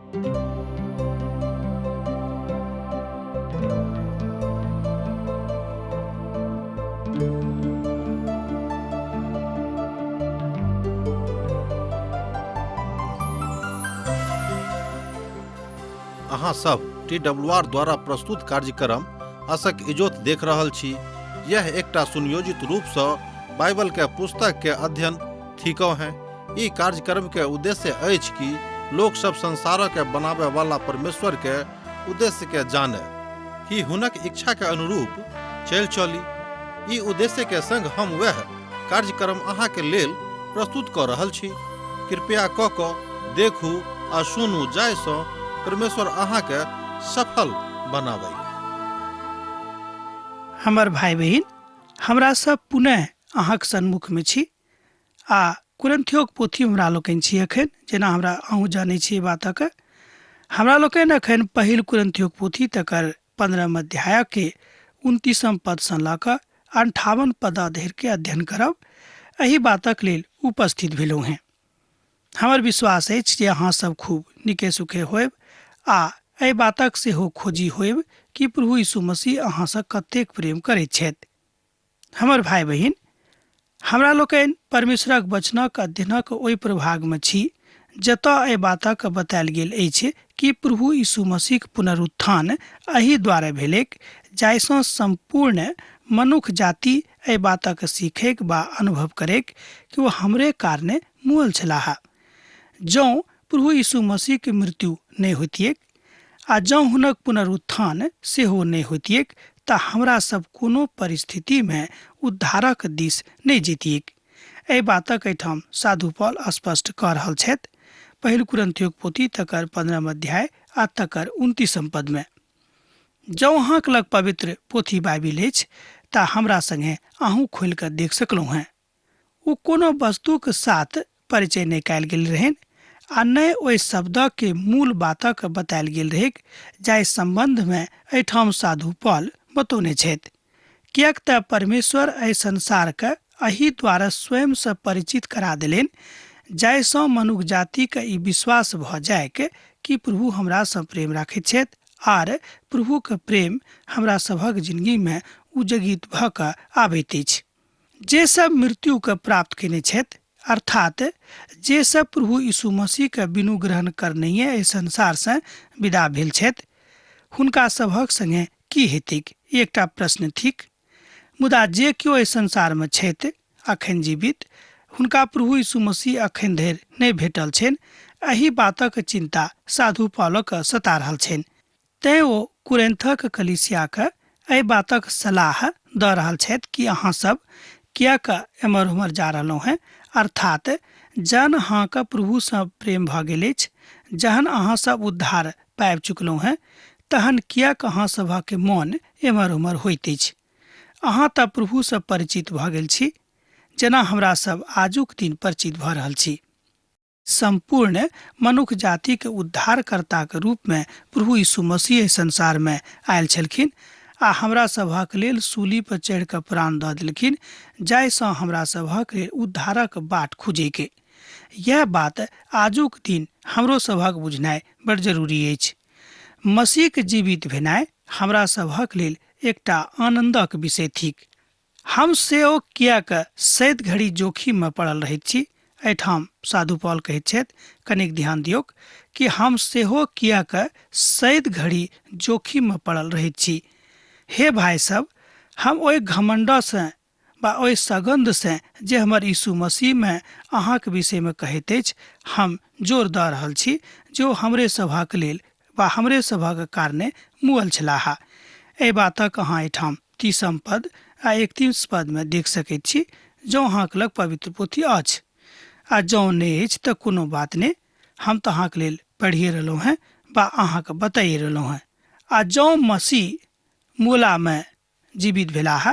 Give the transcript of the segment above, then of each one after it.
अहाँ सब T W R द्वारा प्रस्तुत कार्यक्रम असक इजोत देख रहल छी। यह एकटा सुनियोजित रूप सँ बाइबल के पुस्तक के अध्ययन थिकौ हैं। ई कार्यक्रम के उद्देश्य अछि कि लोक सब संसार के बनावे वाला परमेश्वर के उद्देश्य के जाने कि हुनक इच्छा के अनुरूप चल चली। ई उद्देश्य के संग हम वह कार्यक्रम अहाँ के लेल प्रस्तुत क रहल छी। कृपया क क देखू आ सुनू जाहि सँ परमेश्वर अहाँ के सफल बनाबै। हमर भाई बहिन, हमरा सब पुनः अहाँक सन्मुख में छी आ कुरन्थियोक पोथी हमरा लोकनि छी अखन, जेना हमरा अहूँ जानै छी बातक। हमरा लोकनि अखन पहिल कुरन्थियोक पोथी तकर 15 अध्याय के 29 पद सँ लऽ कऽ 58 पद धरि के अध्ययन करब। एहि बातक लेल उपस्थित भेलहुँ हेँ। हमर विश्वास अछि जे अहाँ सब खूब नीके सुखे होयब आ एहि बातक सेहो खोजी होयब कि प्रभु यीशु मसीह अहाँसँ कतेक प्रेम करैत छथि। हमर भाई बहिन, हमरा लोकनि परमेश्वरक वचनक अध्ययनक ओहि प्रभागमे छी जतऽ एहि बातक बतायल गेल अछि कि प्रभु यीशु मसीहक पुनरुत्थान एहि द्वारे भेलैक जाहिसँ सम्पूर्ण मनुख जाति एहि बातक सीखैक बा अनुभव करैक कि ओ हमरे कारणे मुअल छलाह। जँ प्रभु यीशु मसीहक मृत्यु नहि होइतिऐक आ जँ हुनक पुनरुत्थान सेहो नहि होइतिऐक तऽ हमरा सब कोनो परिस्थितिमे उद्धारक दिस नहि जैतिऐक। एहि बातक एहिठाम साधु पॉल स्पष्ट कऽ रहल छथि पहिल कुरिन्थियोक पोथी तकर 15 अध्याय आ तकर 29 पदमे। जँ अहाँक लग पवित्र पोथी बाइबिल अछि तऽ हमरा संगे अहूँ खोलि कऽ देख सकलहुँ हेँ। ओ कोनो वस्तुक साथ परिचय नहि कयल गेल रहनि आ नहि ओहि शब्दके मूल बातक बतायल गेल रहैक जाहि सम्बन्धमे एहिठाम साधु पॉल बतौने छथि। किएक तऽ परमेश्वर एहि संसारके एहि द्वारा स्वयंसँ परिचित करा देलनि जाहिसँ मनुख जातिके ई विश्वास भऽ जाइक कि प्रभु हमरासँ प्रेम राखैत छथि आर प्रभुक प्रेम हमरा सभक जिनगीमे उजगित भऽ कऽ आबैत अछि। जे सब मृत्युके प्राप्त कयने छथि, अर्थात जे सब प्रभु यीशु मसीहके बिनु ग्रहण करनहिए एहि संसारसँ विदा भेल छथि, हुनका सभक संगे की हेतैक, ई एकटा प्रश्न थिक। मुदा जे केओ एहि संसारमे छथि अखन जीवित, हुनका प्रभु यीशु मसीह अखन धरि नहि भेटल छनि, एहि बातक चिन्ता साधु पॉलक सता रहल छनि। तेँ ओ कुरिन्थक कलीसियाके एहि बातक सलाह दऽ रहल छथि कि अहाँ सब किएक एम्हर ओम्हर जा रहलहुँ हेँ, अर्थात जहन अहाँके प्रभुसँ प्रेम भऽ गेल अछि, जहन अहाँ सब उद्धार पाबि चुकलहुँ हेँ, तहन किएक अहाँ सभक मोन एम्हर ओम्हर होइत अछि? अहाँ तऽ प्रभुसँ परिचित भऽ गेल छी, जेना हमरा सब आजुक दिन परिचित भऽ रहल छी। सम्पूर्ण मनुख जातिक उद्धारकर्ताक रूपमे प्रभु यीशु मसीह एहि संसारमे आयल छलखिन आ हमरा सभक लेल सूली पर चढ़ि कऽ प्राण दऽ देलखिन जाहिसँ हमरा सभक लेल उद्धारक बाट खुजैके। यैह बात आजुक दिन हमरो सभक बुझनाइ बड़ जरूरी अछि। मसीहक जीवित भेनाइ हमरा सभक लेल एकटा आनन्दक विषय थिक। हम सेहो किएक सैत घड़ी जोखिममे पड़ल रहैत छी? एहिठाम साधु पॉल कहैत छथि, कनेक ध्यान दियौक कि हम सेहो किएक सैत घड़ी जोखिममे पड़ल रहैत छी? हे भाय सब, हम ओहि घमण्डसँ वा ओहि सगन्धसँ जे हमर यीशु मसीहमे अहाँक विषयमे कहैत अछि, हम जोर दऽ रहल छी जे ओ हमरे सभक लेल वा हमरे सभक कारणे मुअल छलाह। एहि बातक अहाँ एहिठाम 30 पद आ 31 पदमे देख सकैत छी, जँ अहाँक लग पवित्र पोथी अछि। आ जँ नहि अछि तऽ कोनो बात नहि, हम तऽ अहाँक लेल पढ़िए रहलहुँ हेँ वा अहाँके बताइए रहलहुँ हेँ। आ जँ मसीह मूलामे जीवित भेलाह,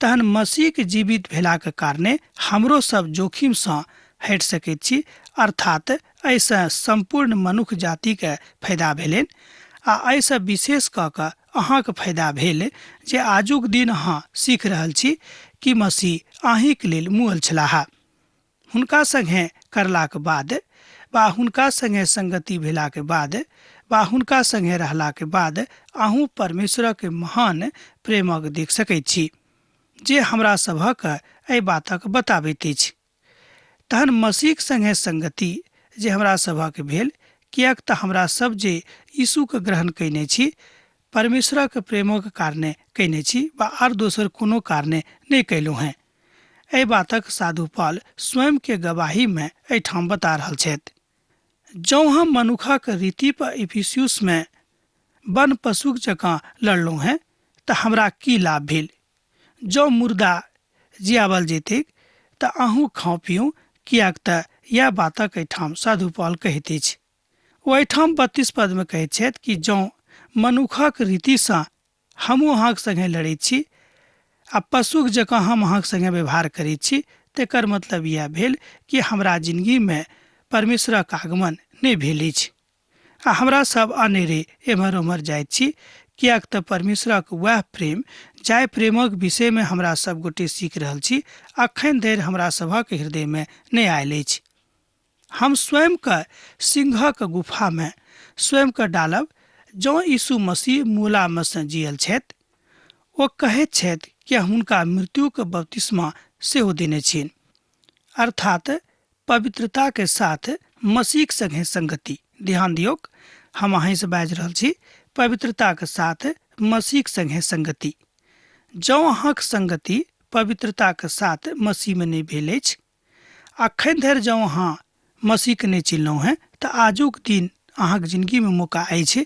तहन मसीहक जीवित भेलाक कारणे हमरो सब जोखिमसँ हटि सकैत छी, अर्थात एहिसँ सम्पूर्ण मनुख जातिके फायदा भेलनि आ एहिसँ विशेष कऽ कऽ अहाँक फायदा भेल जे आजुक दिन अहाँ सीख रहल छी कि मसीह अहींक लेल मुअल छलाह। हुनका संगे करलाक बाद वा हुनका संगे संगति भेलाके बाद वा हुनका संगे रहलाके बाद अहूँ परमेश्वरक महान प्रेमक देख सकैत छी जे हमरा सभक एहि बातक बताबैत अछि। तहन मसीहक संगे संगति जे हमरा सभक भेल, किएक तऽ हमरा सब जे यीशुके ग्रहण कयने छी परमेश्वरक प्रेमक कारणे कयने छी वा आर दोसर कोनो कारणे नहि कयलहुँ हेँ। एहि बातक साधु पॉल स्वयं के गवाही में एहिठाम बता रहल छथि। जौं हम मनुखक रीति पर इफिसियुस में वन पशुक जकाँ लड़लहुँ हेँ तऽ हमरा की लाभ भेल? जौं मुर्दा जियावल जेतैक तऽ अहूँ खाउ पीउ, किएक तऽ यैह बातक एहिठाम साधु पॉल कहैत अछि। ओ एहिठाम 32 पदमे कहैत छथि कि जौं मनुखक रीतिसँ हमहूँ अहाँक संगे लड़ैत छी आ पशुक जकाँ हम अहाँक संगे व्यवहार करैत छी, तेकर मतलब इएह भेल कि हमरा जिनगीमे परमेश्वरक आगमन नहि भेल अछि आ हमरा सब अनेरे एम्हर ओम्हर जाइत छी, किएक तऽ परमेश्वरक वएह प्रेम जाहि प्रेमक विषयमे हमरा सब गोटे सीख रहल छी अखन धरि हमरा सभक हृदयमे नहि आयल अछि। हम स्वयं के सिंहक गुफा में स्वयं के डालब जँ यीशु मसीह मूला में से जियल छथि। ओ कहैत छथि कि हुनका मृत्यु के बपतिस्मा सेहो देने छिन, अर्थात पवित्रता के साथ मसीह के संगे संगति। ध्यान दियौक, हम अहीं से बाजि रहल छी, पवित्रता के साथ मसीह के संगे संगति। जँ अहाँक संगति पवित्रता के साथ मसीह में नहि भेल अछि, अखन धरि जँ अहाँ मसीहके नहि चिन्हलहुँ हेँ तऽ आजुक दिन अहाँके जिनगीमे मौका अछि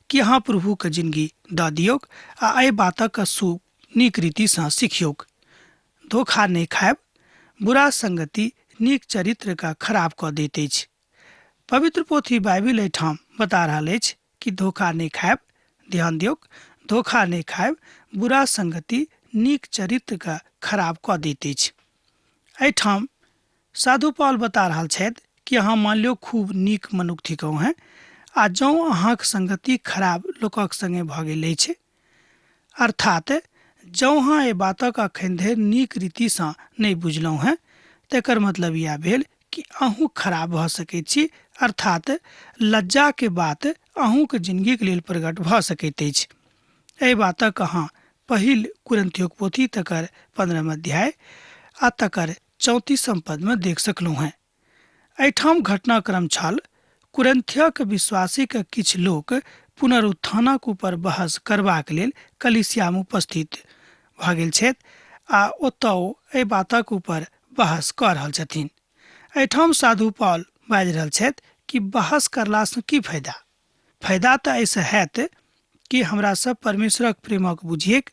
कि अहाँ प्रभुके जिनगी दऽ दियौक आ एहि बातक सु नीक रीतिसँ सिखियौक। धोखा नहि खायब। बुरा संगति नीक चरित्रके खराब कऽ दैत अछि। पवित्र पोथी बाइबिल एहिठाम बता रहल अछि कि धोखा नहि खायब। ध्यान दियौक, धोखा नहि खायब। बुरा संगति नीक चरित्रके खराब कऽ दैत अछि। एहिठाम साधु पॉल बता रहल छथि कि अहाँ मान लियौ खूब नीक मनुख थिकहुँ हेँ आ जँ अहाँक संगति खराब लोकक संगे भऽ गेल अछि, अर्थात जँ अहाँ एहि बातक अखन धरि नीक रीतिसँ नहि बुझलहुँ हेँ, तकर मतलब इएह भेल कि अहूँ खराब भऽ सकैत छी, अर्थात लज्जाके बात अहूँके जिनगीके लेल प्रकट भऽ सकैत अछि। एहि बातक अहाँ पहिल कुरिन्थियोक पोथी तकर 15 अध्याय आ तकर 34 पदमे देख सकलहुँ हेँ। एहिठाम घटनाक्रम छल कुरिन्थियक विश्वासीक किछु लोक पुनरुत्थानक ऊपर बहस करबाक लेल कलीसियामे उपस्थित भऽ गेल छथि आ ओतऽ ओ एहि बातक ऊपर बहस कऽ रहल छथिन। एहिठाम साधु पॉल बाजि रहल छथि कि बहस करलासँ की फायदा? फायदा तऽ एहिसँ हैत कि हमरा सब परमेश्वरक प्रेमक बुझिएक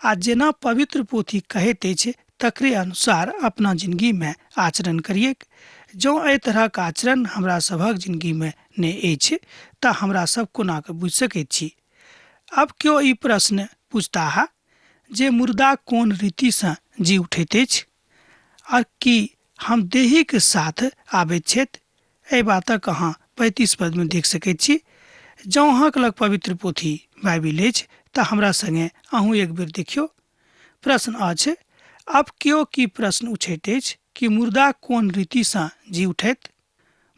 आ जेना पवित्र पोथी कहैत अछि तकरे अनुसार अपना जिनगीमे आचरण करिएक। जँ एहि तरहक आचरण हमरा सभक जिनगीमे नहि अछि तऽ हमरा सब कोना कऽ बुझि सकैत छी? आब केओ ई प्रश्न पूछताह जे मुर्दा कोन रीतिसँ जी उठैत अछि आ कि हम देहीक साथ आबैत छथि? एहि बातक अहाँ 35 पदमे देख सकैत छी। जँ अहाँक लग पवित्र पोथी बाइबिल अछि तऽ हमरा संगे अहूँ एक बेर देखियौ। प्रश्न अछि, आब केओ की प्रश्न उठैत अछि कि मुर्दा कोन रीतिसँ जी उठैत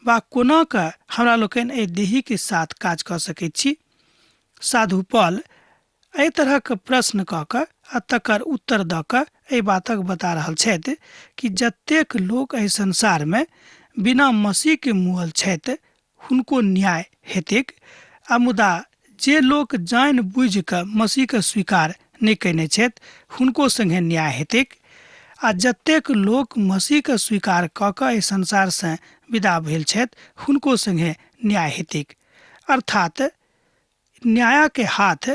वा कोना कऽ हमरा लोकनि एहि देहीके साथ काज कऽ सकैत छी? साधु पॉल एहि तरहक प्रश्न कऽ कऽ आ तकर उत्तर दऽ कऽ एहि बातक बता रहल छथि कि जतेक लोक एहि संसारमे बिना मसीहके मुअल छथि हुनको न्याय हेतैक, आ मुदा जे लोक जानि बुझि कऽ मसीहके स्वीकार नहि कयने छथि हुनको संगे न्याय हेतैक, आ जतेक लोक मसीहके स्वीकार कऽ कऽ एहि संसारसँ विदा भेल छथि हुनको संगे न्याय हेतैक। अर्थात न्यायके हाथ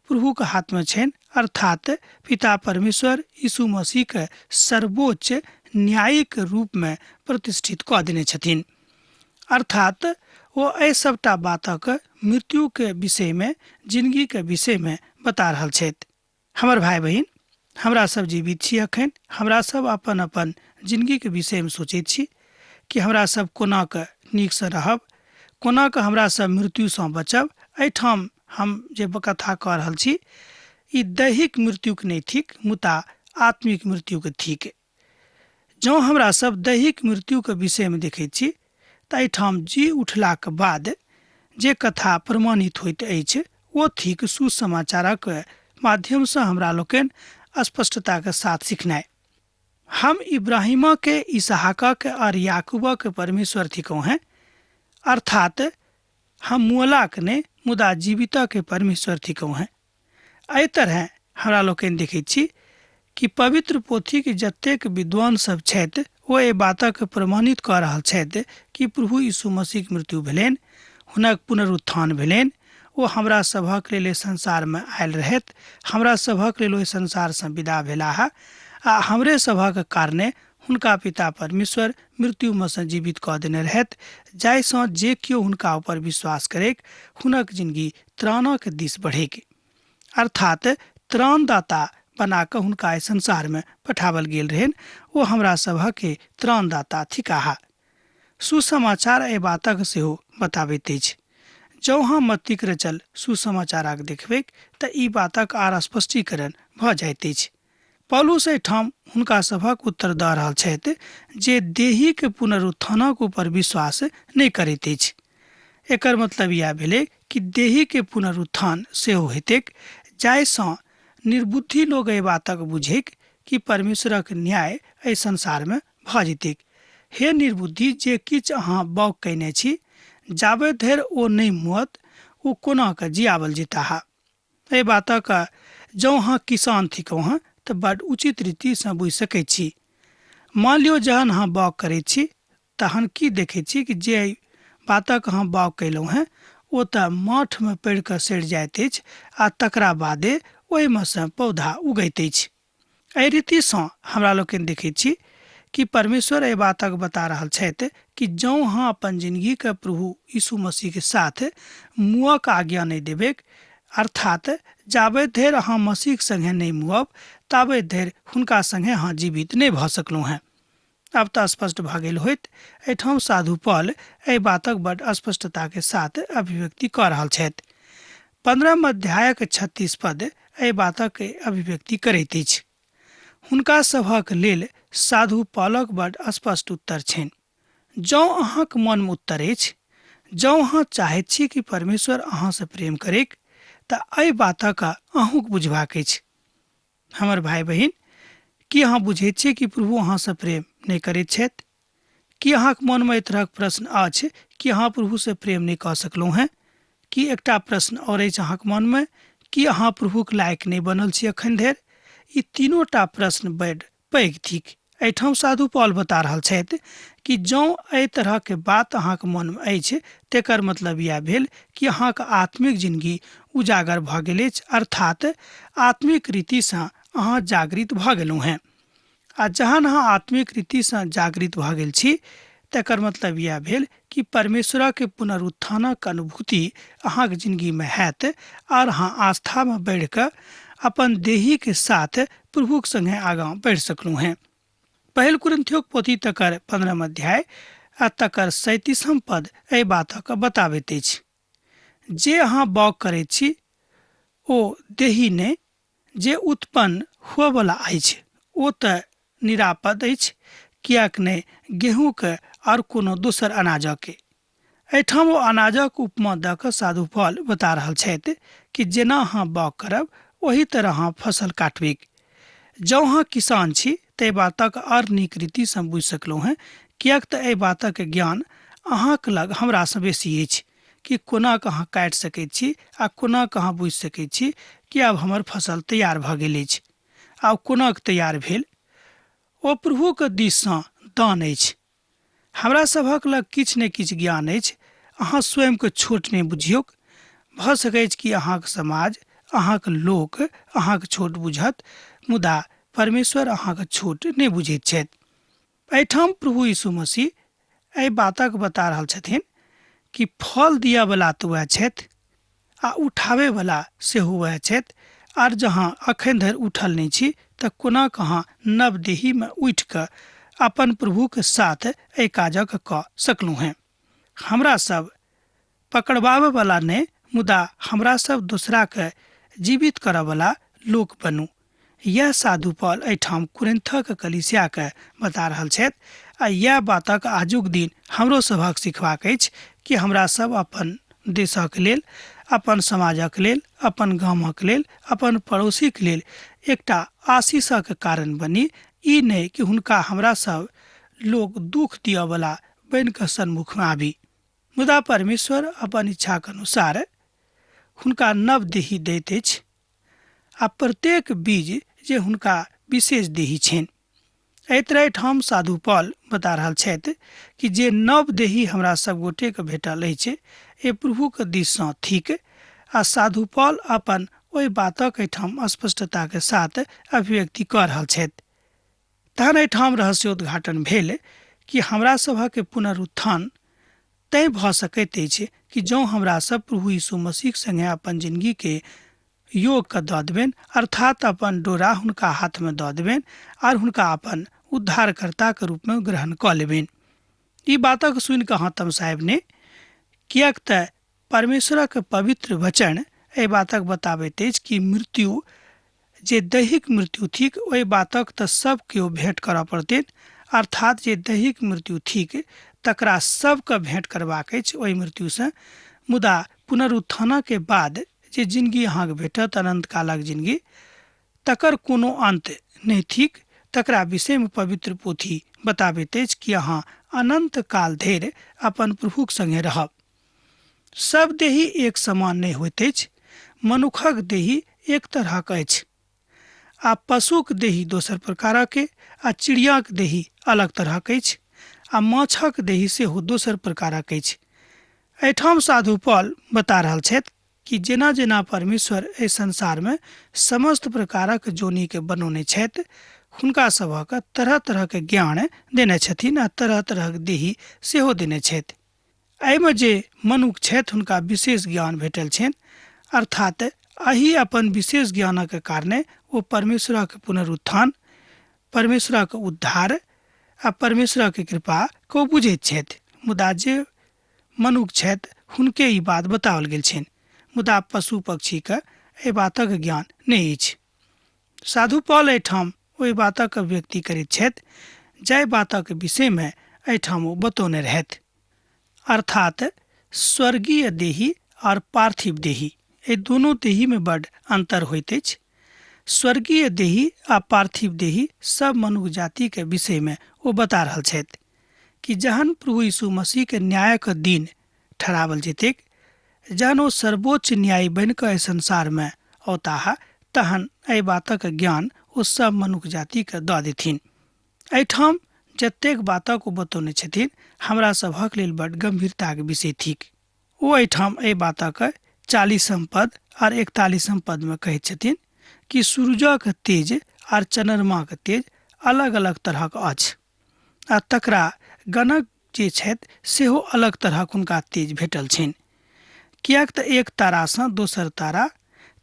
प्रभुके हाथमे छनि, अर्थात पिता परमेश्वर यीशु मसीहके सर्वोच्च न्यायिक रूपमे प्रतिष्ठित कऽ देने छथिन। अर्थात ओ एहि सबटा बातक मृत्युके विषयमे, जिनगीके विषयमे बता रहल छथि। हमर भाइ बहिन, हमरा सब जीवित छी अखन, हमरा सब अपन अपन जिनगीके विषयमे सोचैत छी कि हमरा सब कोना कऽ नीकसँ रहब, कोना कऽ हमरा सब मृत्युसँ बचब। एहिठाम हम जे कथा कऽ रहल छी ई दैहिक मृत्युके नहि थिक, मुदा आत्मिक मृत्युके थिक। जँ हमरा सब दैहिक मृत्युके विषयमे देखैत छी तऽ एहिठाम जी उठलाक बाद जे कथा प्रमाणित होइत अछि ओ थिक सुसमाचारक माध्यमसँ हमरा लोकनि स्पष्टताके साथ सिखनाइ। हम इब्राहिमके, इसहाकके और याकूबके परमेश्वर थिकहुँ हैं, अर्थात हम मुअलाके नहि मुदा जीवितके परमेश्वर थिकहुँ हैं। एहि तरह हमरा लोकनि देखैत छी कि पवित्र पोथीके जतेक विद्वान सब छथि ओ एहि बातक प्रमाणित कऽ रहल छथि कि प्रभु यीशु मसीहके मृत्यु भेलनि, हुनक पुनरुत्थान भेलनि, ओ हमरा सभक लेल एहि संसारमे आयल रहथि, हमरा सभक लेल ओहि संसारसँ विदा भेलाह आ हमरे सभक कारणे हुनका पिता परमेश्वर मृत्युमे सँ जीवित कऽ देने रहथि, जाहिसँ जे केओ हुनका ऊपर विश्वास करैक हुनक जिनगी त्राणक दिस बढ़ैक, अर्थात त्राणदाता बना कऽ हुनका एहि संसारमे पठाओल गेल रहनि। ओ हमरा सभके त्राणदाता थिकाह। सुसमाचार एहि बातक सेहो बताबैत अछि। जँ अहाँ मत्तीक रचल सुसमाचारक देखबैक तऽ ई बातक आर स्पष्टीकरण भऽ जाइत अछि। पौलुस एहिठाम हुनका सभक उत्तर दऽ रहल छथि जे देहीक पुनरुत्थानक ऊपर विश्वास नहि करैत अछि। एकर मतलब इएह भेलै कि देहीके पुनरुत्थान सेहो हेतैक, जाहिसँ निर्बुद्धि लोक एहि बातक बुझैक कि परमेश्वरक न्याय एहि संसारमे भऽ जेतैक। हे निर्बुद्धि, जे किछु अहाँ बाउग कयने छी, जाबे धरि ओ नहि मुअत ओ कोना कऽ जियाबल जेताह। एहि बातक जँ अहाँ किसान थिकहुँ हँ तऽ बड उचित रीतिसँ बुझि सकैत छी। मान लियौ जहन अहाँ बाउग करैत छी तहन की देखैत छी कि जे बातक अहाँ बाउग कयलहुँ हेँ ओ तऽ माठमे पड़ि कऽ सड़ि जाइत अछि आ तकरा बादे ओहिमे सँ पौधा उगैत अछि। एहि रीतिसँ हमरा लोकनि देखैत छी कि परमेश्वर एहि बातक बता रहल छथि कि जँ अहाँ अपन जिनगीके प्रभु यीशु मसीहके साथ मुअक आज्ञा नहि देबैक, अर्थात जाबे धरि अहाँ मसीहके सङ्गे नहि मुअब ताबे धरि हुनका सङ्गे अहाँ जीवित नहि भऽ सकलहुँ हेँ। आब तऽ स्पष्ट भऽ गेल होइत। एहिठाम साधु पॉल एहि बातक बड स्पष्टताके साथ अभिव्यक्ति कऽ रहल छथि। 15 अध्यायक 36 पद एहि बातक अभिव्यक्ति करैत अछि। हुनका सभक लेल साधु पॉलक बड स्पष्ट उत्तर छनि। जँ अहाँक मनमे उत्तर अछि, जँ अहाँ चाहैत छी कि परमेश्वर अहाँसँ प्रेम करैक, तऽ एहि बातक अहूँक बुझबाक अछि। हमर भाय बहिन, की अहाँ बुझैत छियै कि प्रभु अहाँसँ प्रेम नहि करैत छथि? की अहाँक मनमे एहि तरहक प्रश्न अछि कि अहाँ प्रभुसँ प्रेम नहि कऽ सकलहुँ हेँ? की एकटा प्रश्न आओर अछि अहाँक मनमे कि अहाँ प्रभुक लायक नहि बनल छी एखन धरि? ई तीनोटा प्रश्न बड़ पैघ थिक। एहिठाम साधु पॉल बता रहल छथि कि जँ एहि तरहके बात अहाँके मनमे अछि तेकर मतलब इएह भेल कि अहाँके आत्मिक जिनगी उजागर भऽ गेल अछि, अर्थात आत्मिक रीतिसँ अहाँ जागृत भऽ गेलहुँ हेँ। आ जहन अहाँ आत्मिक रीतिसँ जागृत भऽ गेल छी तकर मतलब इएह भेल कि परमेश्वरक पुनरुत्थानक अनुभूति अहाँके जिनगीमे हैत आर अहाँ आस्थामे बढ़ि कऽ अपन देहीके साथ प्रभुक संगे आगाँ बढ़ि सकलहुँ हेँ। पहिल कुरिन्थियोक पोथी तकर 15 अध्याय आ तकर 37 पद एहि बातक बताबैत अछि। जे अहाँ बाउग करैत छी ओ देही नहि, जे उत्पन्न हुअवला अछि ओ तऽ निरापद अछि, किएक नहि गेहूँके आओर कोनो दोसर अनाजके। एहिठाम ओ अनाजक उपमा दऽ कऽ साधु फल बता रहल छथि कि जेना अहाँ बाउग करब ओही तरह अहाँ फसल काटबैक। जँ अहाँ किसान छी तऽ एहि बातक आओर नीक रीतिसँ बुझि सकलहुँ हेँ, किएक तऽ एहि बातक ज्ञान अहाँक लग हमरासँ बेसी अछि कि कोना कऽ अहाँ काटि सकैत छी आ कोना कऽ अहाँ बुझि सकैत छी कि आब हमर फसल तैयार भऽ गेल अछि। आब कोना कऽ तैयार भेल ओ प्रभुक दिससँ दान अछि। हमरा सभक लग किछु ने किछु ज्ञान अछि। अहाँ स्वयंके छोट नहि बुझियौक। भऽ सकैछ कि अहाँक समाज, अहाँक लोक अहाँक छोट बुझत, मुदा परमेश्वर अहाँक छोट नहि बुझैत छथि। एहिठाम प्रभु यीशु मसीह एहि बातक बता रहल छथिन कि फल दिअवला तऽ वएह छथि आ उठाबैवला सेहो वएह छथि, आर जहाँ अखन धरि उठल नहि छी तऽ कोना कहाँ नव देहीमे उठि कऽ अपन प्रभुके साथ एहि काजक कऽ सकलहुँ हेँ। हमरा सब पकड़बाबयवला नहि, मुदा हमरा सब दोसराके जीवित करऽवला लोक बनू। यह साधु पॉल एहिठाम कुरिन्थक कलीसियाके बता रहल छथि आ इएह बातक आजुक दिन हमरो सभक सिखबाक अछि कि हमरा सब अपन देशक लेल, अपन समाजक लेल, अपन गामक लेल, अपन पड़ोसीक लेल एकटा आशीषक कारण बनी। ई नहि कि हुनका हमरा सब लोग दुख दिअवला बनि कऽ सन्मुखमे आबी। मुदा परमेश्वर अपन इच्छाक अनुसार हुनका नव देही दैत अछि आ प्रत्येक बीज जे हुनका विशेष देही छनि। एहि तरह एहिठाम साधु पॉल बता रहल छथि कि जे नव देही हमरा सब गोटेके भेटल अछि ए प्रभुके दिससँ थिक। आ साधु पॉल अपन ओहि बातक एहिठाम स्पष्टताके साथ अभिव्यक्ति कऽ रहल छथि। तहन एहिठाम रहस्योद्घाटन भेल कि हमरा सभक पुनरुत्थान तैं भऽ सकैत अछि कि जँ हमरा सब प्रभु यीशु मसीह संगे अपन जिंदगी के योग के दऽ देबनि, अर्थात अपन डोरा हुनका हाथ में दऽ देबनि आर हुनका अपन उद्धारकर्ताके रूपमे ग्रहण कऽ लेबनि। ई बातक सुनि कऽ हातम साहेब ने, किएक तऽ परमेश्वरक पवित्र वचन एहि बातक बताबैत अछि कि मृत्यु जे दैहिक मृत्यु थिक ओहि बातक तऽ सब केओ भेंट करऽ पड़तनि, अर्थात जे दैहिक मृत्यु थिक तकरा सबके भेंट करबाक अछि ओहि मृत्युसँ। मुदा पुनरुत्थानके बाद जे जिनगी अहाँके भेटत, अनंत कालक जिनगी, तकर कोनो अंत नहि थिक। तकरा विषयमे पवित्र पोथी बताबैत अछि कि अहाँ अनंत काल धरि अपन प्रभुक संगे रहब। सब देही एक समान नहि होइत अछि। मनुखक देही एक तरहक अछि आ पशुक देही दोसर प्रकारक आ चिड़ियाक देही अलग तरहक अछि आ माछक देही सेहो दोसर प्रकारक अछि। एहिठाम साधु पॉल बता रहल छथि कि जेना जेना परमेश्वर एहि संसारमे समस्त प्रकारक जोनीके बनौने छथि, हुनका सभक तरह तरहके ज्ञान देने छथिन आ तरह तरहक देही सेहो देने छथि। एहिमे जे मनुख छथि हुनका विशेष ज्ञान भेटल छनि, अर्थात एहि अपन विशेष ज्ञानक कारणे ओ परमेश्वरक पुनरुत्थान, परमेश्वरक उद्धार आ परमेश्वरक कृपा के ओ बुझैत छथि। मुदा जे मनुख छथि हुनके ई बात बताओल गेल छनि, मुदा पशु पक्षीके एहि बातक ज्ञान नहि अछि। साधु पॉल एहिठाम ओहि बातक अभिव्यक्ति करैत छथि जाहि बातक विषयमे एहिठाम ओ बतौने रहथि, अर्थात स्वर्गीय देही और पार्थिव देही, एहि दुनू देहीमे बड अंतर होइत अछि। स्वर्गीय देही आ पार्थिव देही सब मनुख जातिके विषयमे ओ बता रहल छथि कि जहन प्रभु यीशु मसीहके न्यायक दिन ठहरावल जेतैक, जहन ओ सर्वोच्च न्यायी बनि कऽ एहि संसारमे औताह, तहन एहि बातक ज्ञान ओ सब मनुख जातिके दऽ देथिन। एहिठाम जतेक बातक ओ बतौने छथिन हमरा सभक लेल बड गंभीरताके विषय थिक। ओ एहिठाम एहि बातक 40 पद और 41 पदमे कहैत छथिन कि सूरजक तेज आर चन्द्रमाक तेज अलग अलग तरहक अछि आ तकरा गणक जे छथि सेहो अलग तरहक हुनका तेज भेटल छनि, किएक तऽ एक तारासँ दोसर तारा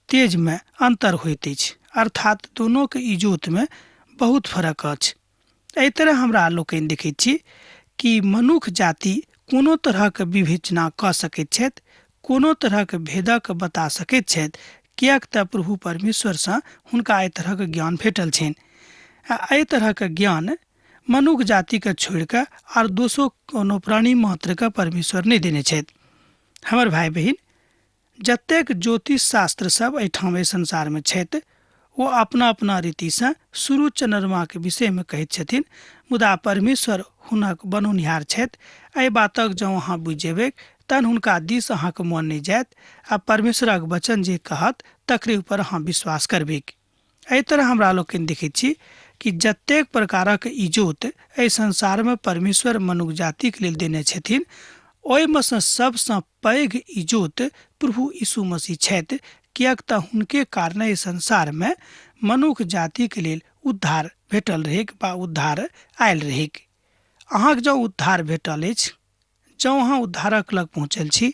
तेजमे अंतर होइत अछि, अर्थात दोनोके इजोतमे बहुत फरक अछि। एहि तरह हमरा लोकनि देखैत छी कि मनुख जाति कोनो तरहक विवेचना कऽ सकैत छथि, कोनो तरहक भेदक बता सकैत छथि, किएक तऽ प्रभु परमेश्वरसँ हुनका एहि तरहक ज्ञान भेटल छनि आ एहि तरहक ज्ञान मनुख जातिके छोड़ि कऽ आर दोसो कोनो प्राणी मात्रके परमेश्वर नहि देने छथि। हमर भाय बहिन, जतेक ज्योतिष शास्त्र सब एहिठाम एहि संसारमे छथि ओ अपना अपना रीतिसँ सूरज चन्द्रमाके विषयमे कहैत छथिन, मुदा परमेश्वर हुनक बनौनिहार छथि। एहि बातक जँ अहाँ बुझि जेबै तहन हुनका दिस अहाँके मन नहि जायत आ परमेश्वरक वचन जे कहत तकरे ऊपर अहाँ विश्वास करबैक। एहि तरह हमरा लोकनि देखैत छी कि जतेक प्रकारक इजोत एहि संसारमे परमेश्वर मनुख जातिक लेल देने छथिन, ओहिमे सँ सबसँ पैघ इजोत प्रभु यीशु मसीह छथि, किएक तऽ हुनके कारणे एहि संसारमे मनुख जातिक लेल उद्धार भेटल रहैक बा उद्धार आयल रहैक। अहाँके जँ उद्धार भेटल अछि, जँ अहाँ उद्धारक लग पहुँचल छी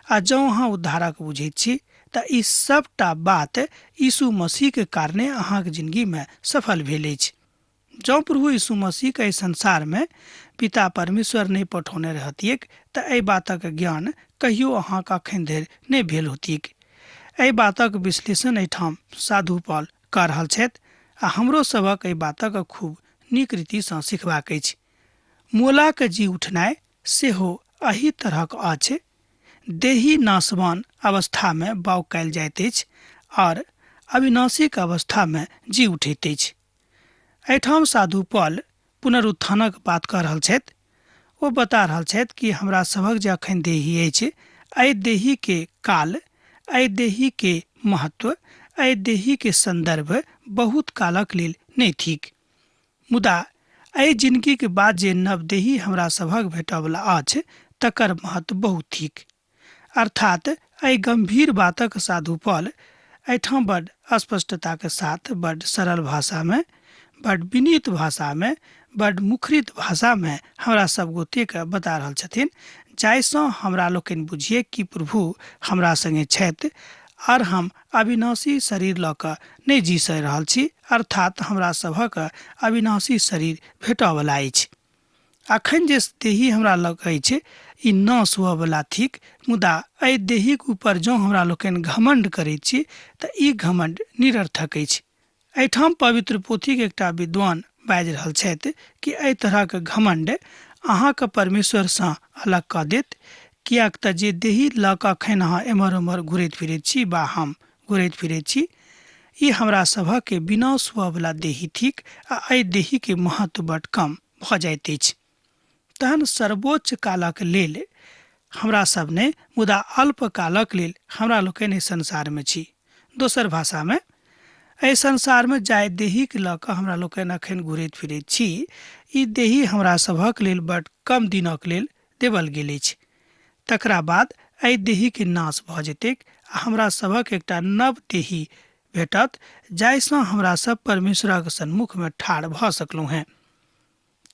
आ जँ अहाँ उद्धारक बुझैत छी, तऽ ई सबटा बात यीशु मसीहके कारणे अहाँके जिंदगीमे सफल भेल अछि। जँ प्रभु यीशु मसीहके एहि संसारमे पिता परमेश्वर नहि पठौने रहतिऐक तऽ एहि बातक ज्ञान कहियो अहाँके अखन धरि नहि भेल होतिक। एहि बातक विश्लेषण एहिठाम साधु पॉल कऽ रहल छथि आ हमरो सभक एहि बातक खूब नीक रीतिसँ सिखबाक अछि। मोलाक जी उठनाइ सेहो एही तरहक अछि। देही नाशवान अवस्थामे बाउग कयल जाइत अछि आओर अविनाशीक अवस्थामे जी उठैत अछि। एहिठाम साधु पॉल पुनरुत्थानक बात कऽ रहल छथि। ओ बता रहल छथि कि हमरा सभक जे अखन देही अछि, एहि देहीके काल, एहि देहीके महत्व, एहि देहीके सन्दर्भ बहुत कालक लेल नहि थिक। मुदा एहि जिनगीक बाद जे नव देही हमरा सभक भेटऽवला अछि, तकर महत्व बहुत थिक। अर्थात एहि गम्भीर बातक साधु पॉल एहिठाम बड स्पष्टताक साथ, बड सरल भाषामे, बड विनीत भाषामे, बड मुखरित भाषामे हमरा सब गोटेके बता रहल छथिन, जाहिसँ हमरा लोकनि बुझिए कि प्रभु हमरा संगे छथि आर हम अविनाशी शरीर लऽ कऽ नहि जी रहल छी, अर्थात हमरा सभक अविनाशी शरीर भेटऽवला अछि। अखन जे देही हमरा लग अछि ई नाश हुअवला थिक, मुदा एहि देहीक ऊपर जँ हमरा लोकनि घमण्ड करैत छी तऽ ई घमण्ड निरर्थक अछि। एहिठाम पवित्र पोथीक एकटा विद्वान बाजि रहल छथि कि एहि तरहक घमण्ड अहाँके परमेश्वरसँ अलग कऽ देत, किएक तऽ जे देही लऽ कऽ अखन अहाँ एम्हर ओम्हर घुरैत फिरैत छी वा हम घुरैत फिरैत छी, ई हमरा सभक विनाश हुअवला देही थिक आ एहि देहीके महत्व बड कम भऽ जाइत अछि। तहन सर्वोच्च कालक लेल हमरा सब नहि, मुदा अल्पकालक लेल हमरा लोकनि एहि संसारमे छी। दोसर भाषामे एहि संसारमे जाहि देहीके लऽ कऽ हमरा लोकनि अखन घुरैत फिरैत छी, ई देही हमरा सभक लेल बड कम दिनक लेल देबल गेल अछि। तकरा बाद एहि देहीके नाश भऽ जेतैक आ हमरा सभक एकटा नव देही भेटत, जाहिसँ हमरा सब परमेश्वरक सन्मुखमे ठाढ़ भऽ सकलहुँ हेँ।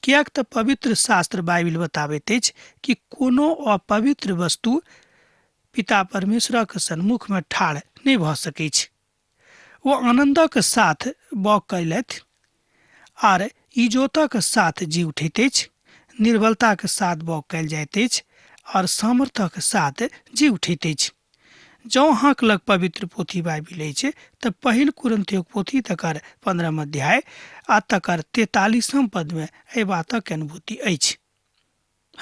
किएक तऽ पवित्र शास्त्र बाइबिल बताबैत अछि कि कोनो अपवित्र वस्तु पिता परमेश्वरक सन्मुखमे ठाढ़ नहि भऽ सकैछ। ओ आनन्दक साथ बाउग कयलथि आर इजोतक साथ जी उठैत अछि, निर्बलताक साथ बाउग कयल जाइत अछि और सामर्थ्यक साथ जी उठैत अछि। जँ अहाँक लग पवित्र पोथी बाइबिल अछि तऽ पहिल कुरिन्थियोक पोथी तकर 15 अध्याय आ तकर 43 पदमे एहि बातक अनुभूति अछि।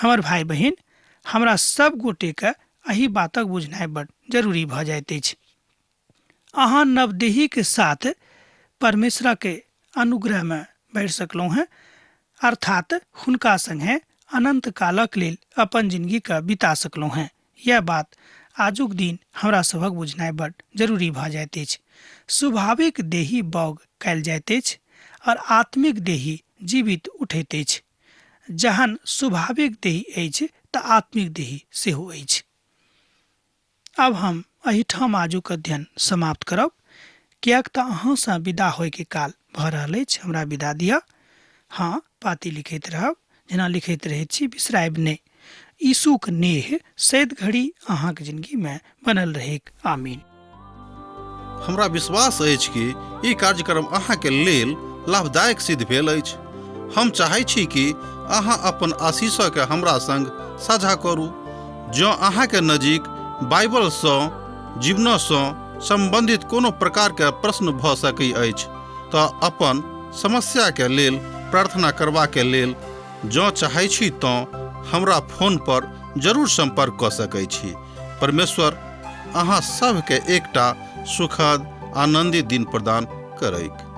हमर भाइ बहिन, हमरा सब गोटेके एहि बातक बुझनाइ बड जरूरी भऽ जाइत अछि। अहाँ नवदेहीके साथ परमेश्वरके अनुग्रहमे बढ़ि सकलहुँ हेँ, अर्थात हुनका संगे अनन्त कालक लेल अपन जिनगीके बिता सकलहुँ हेँ। यैह बात आजुक दिन हमरा सभक बुझनाइ बड जरूरी भऽ जाइत अछि। स्वाभाविक देही बाउग कयल जाइत अछि और आत्मिक देही जीवित उठैत अछि। जहन स्वाभाविक देही अछि तऽ आत्मिक देही सेहो अछि। आब हम एहिठाम आजुक अध्ययन समाप्त करब, किएक तऽ अहाँसँ विदा होइके काल भऽ रहल अछि। हमरा विदा दिअ। हँ, पाती लिखैत रहब, जेना लिखैत रहैत छी, बिसरायब नहि। यीशुक नेह सैद घड़ी अहाँक जिनगीमे बनल रहैक। आमीन। हमरा विश्वास अछि कि ई कार्यक्रम अहाँके लेल लाभदायक सिद्ध भेल अछि। हम चाहै छी कि अहाँ अपन आशीषके हमरा संग साझा करू। जँ अहाँके नजीक बाइबलसँ जीवनसँ सम्बन्धित कोनो प्रकारके प्रश्न भऽ सकै अछि तऽ अपन समस्याके लेल प्रार्थना करबाके लेल जँ चाहै छी तँ हमरा फोन पर जरूर सम्पर्क कऽ सकै छी। परमेश्वर अहाँ सभके एकटा सुखद आनन्दित दिन प्रदान करैक।